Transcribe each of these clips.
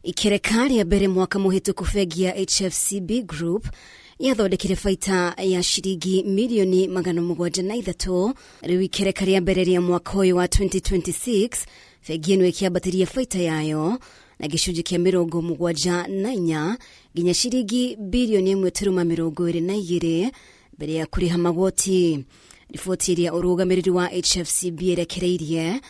Ikereka rĩa mbere mwaka mũhĩtũku, bengi ya HFCB Group yathondekire baita ya ciringi mirioni 703. Rĩu ikereka rĩa mbere rĩa mwaka ũyũ wa 2026, bengi ĩno ĩkĩambatĩria baita yayo na gĩcunjĩ kĩa 74 nginya ciringi birioni 1.22 mbere ya kũrĩha magoti. Riboti ĩrĩa ũrũgamĩrĩri wa HFCB ĩrekereirie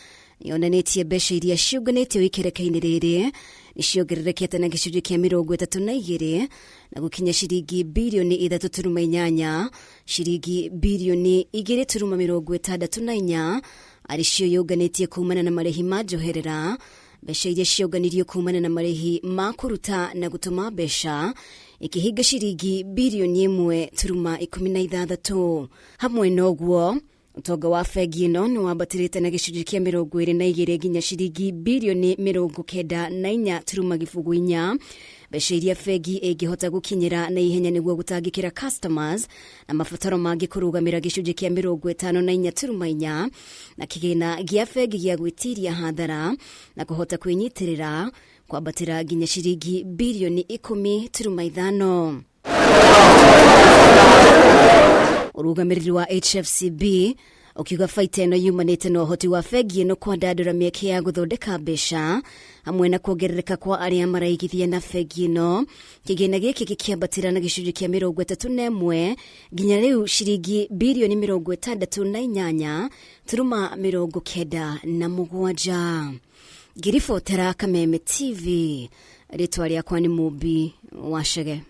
yonanĩtie mbeca iria ciũnganĩtio ikereka-inĩ rĩrĩ nĩ ciongererekete na gĩcunjĩ kĩa 32 na gũkinya ciringi birioni 3.8, ciringi birioni 2.64 arĩ cio yũnganĩtie kumana na marĩhi ma njoherera. Mbeca iria ciũnganirio kumana na marĩhi ma kũruta na gũtũma mbeca ikĩhinga ciringi birioni 1.16. Hamwe na ũguo, ũtonga wa bengi ĩno nĩ wambatĩrĩte na gĩcunjĩ kĩa 22 nginya ciringi birioni 94.04. Mbeca iria bengi ĩngĩhota gũkinyĩra na ihenya nĩguo gũtangĩkĩra customers na mabataro mangĩ kũrũgamĩra gĩcunjĩ kĩa 54.4, na kĩgĩna gĩa bengi gĩa gwĩtiria hathara na kũhota kwĩnyitĩrĩra kwambatĩra nginya ciringi birioni 10.5. Ũrũgamĩrĩri wa HFCB ũkiuga baita ĩno yumanĩte na ũhoti wa bengi ĩno kwandandũra mĩeke ya gũthondeka mbeca hamwe na kuongerereka kwa arĩa maraigithia na bengi ĩno. Kĩgĩna gĩkĩ gĩkĩambatĩra na gĩcunjĩ kĩa 31 nginya rĩu ciringi birioni 68.97. Ngĩribotera Kameme TV, rĩtwa rĩakwa nĩ Mũmbi wa Chege.